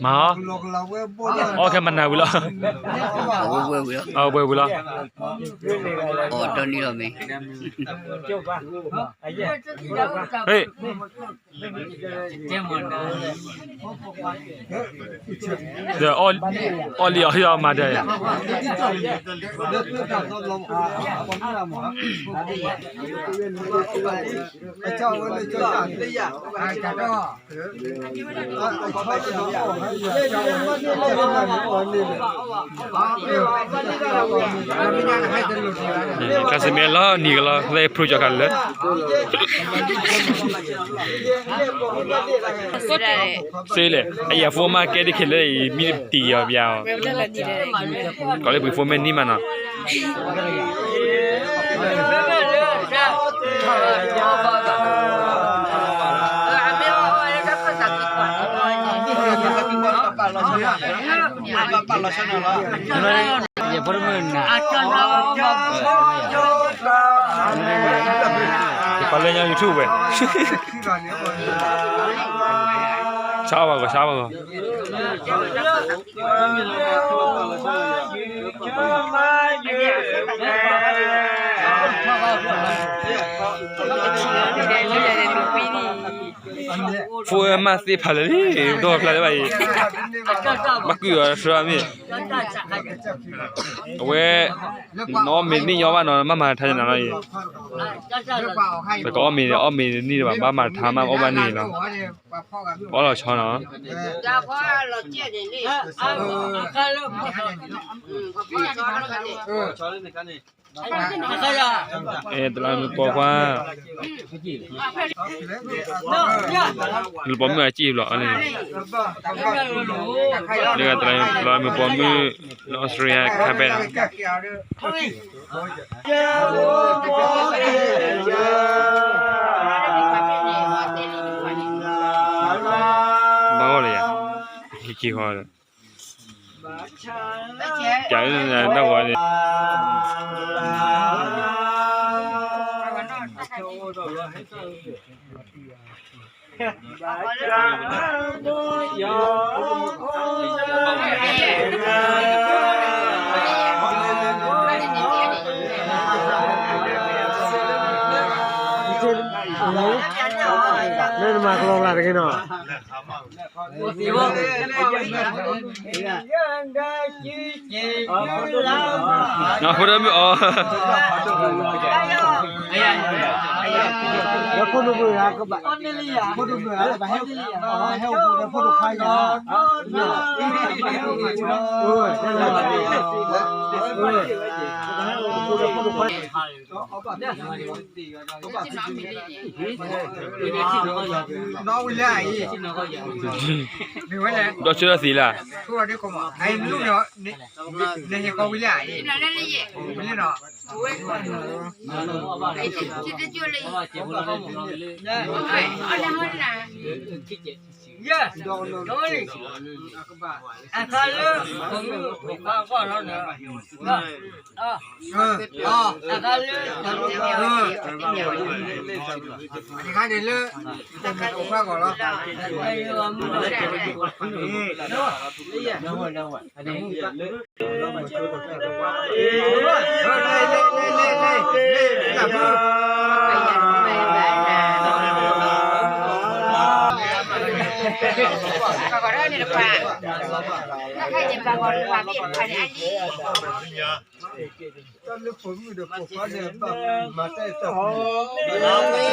မၤအီၤ, အီၣ်ခဲမၤနၤဝံၤလီၤ, အဝဲဝံၤလီၤ, အီၣ်တနံၤလီၤမ့ၢ်, ဟ့ၣ် ဒီးအီၣ်လံအီၤဟ့ၣ်အီၤမၤဒၣ်ယၤ, ခါစမ့ၢ်လီၤနံၤကလီၤ သဲဖရူကၠီခါလၢ စ့လဲၣ် အယၤဖိမးကဲတခဲလၢအံၤ မံတံၤအီၤပျါအီၤ, ကီးလၢပှ့ၤဖိမ့ၢ်နံၣ်မးနီၤ, ပှၤလၢညါ YouTube ဝဲ, ဆါဘၣ်ဂီၤ ဆါဘၣ်ဂီၤ, ဖိမးသ့ဖးလၢာ်လံ, ဒီဖျါလၢဘၣ်အံၤ, ဘၣ်ကုၢ်အီၤဆှၢမ့ၢ်, အဝဲ, နအီၣ်မ့ၤနံၣ်ညီဘၣ်နီၤ မ့ၢ်မၤတထါနီၤအံၤ, ပကအီၣ်မ့ၤ အီၣ်မ့ၤနံၣ်တဘၣ် ဘၣ်မၤတထါမး အီၣ်ဘၣ်န့ၣ်နီၤ, ပအီၣ်လီၤဆီနီၤ, အဲ တလးမုၣ်ပိာ်ခွါ, လပိာ်မုၣ်အစံၣ်ဘျီန့ၣ်, လၢတလးမုၣ်ပိာ်မုၣ် လၢ Australia ခါပဲၣ်နီၤ, ဘၣ်ဂီၢ်လၢယၤ, ဟံၣ်ခံဃီဒီး ပျးလၢနတၢ်ဝီန့ၣ်, လၢနမၤကလီလၢ်တဂ့ၤနီၤ. ဖိဒိၣ်မုၣ်အီၤ, ဖိဒိၣ်မုၣ်အီၤ, ဖိဒိၣ်မုၣ်အီၤ, ဟဲအိၣ်ဒီးဖိဒိၣ်ခွါယၤ, ဒီးဆၢထၢၣ်သ့လၢ်, အခါလၢ အခါန့ၣ်လၢ တၢ်ကတိၤခွါဂီၢ်လီၤ. တၢ်လၢဖိမုၣ်ဒီးဖိခွါန့ၣ် ဘၣ်မၤတၢ်အဲၣ်တီ လၢ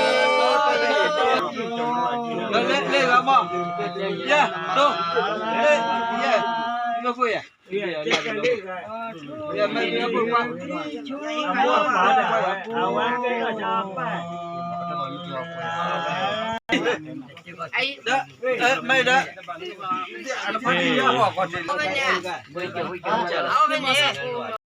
လၢလၢမး, ယဲ, တိ, လၢ, ယဲ, လၢဖိယဲ, ယဲမ့ၢ်လၢဖိခွါ, မ့ၢ်ဒီး, လၢဖိယဲ,